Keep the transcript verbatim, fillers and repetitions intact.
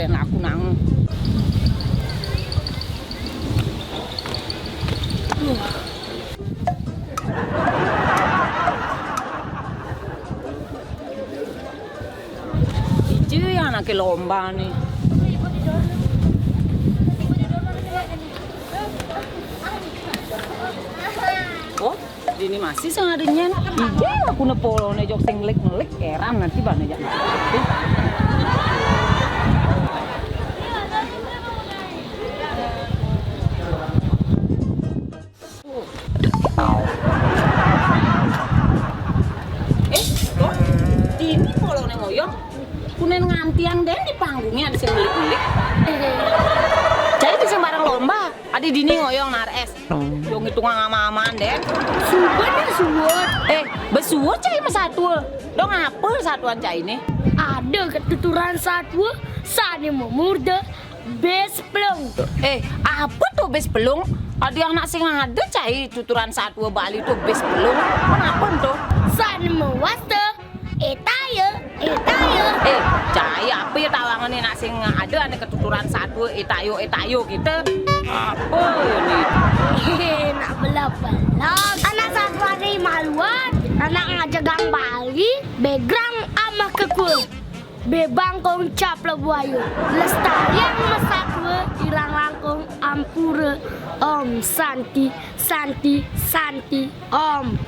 Aku nang. Ije ya anake lomba nih. Oh, dini masih sing ade nyen. Ije aku ne polone jok sing ngelik-ngelik, heran nanti bane jak. Eh, kok dini polone ngoyong? Kunen ngantiang den di panggungnya ada sing ngelik-ngelik. Jadi di sembarang lomba, ada dini ngoyong nares. Yo ngitungan ama-amaan den. Suwet ya suwet. Eh, besuwet cai ma satue. Dong apa satuan cai ini? Ada ketuturan satue, sane memurde, bes pelung. Eh, apa tuh bes pelung? Ada anak sing ada cai tuturan satue Bali tuh bes pelung. Kenapa tuh? Sane mewaste, etaye, etaye. Eh, cai apa ya tawangan nih nak sing ada ane ketuturan satue etayo etayo kita? Apa ya nih? Hehe, nak belah-belah. Anak satuane maluan, anak ngajegang Bali, begrang amah kekul. Bebangkong caplo buayo. Lestariang ma satue, ilang langkung ampure. Om Santi, Santi, Santi, Om.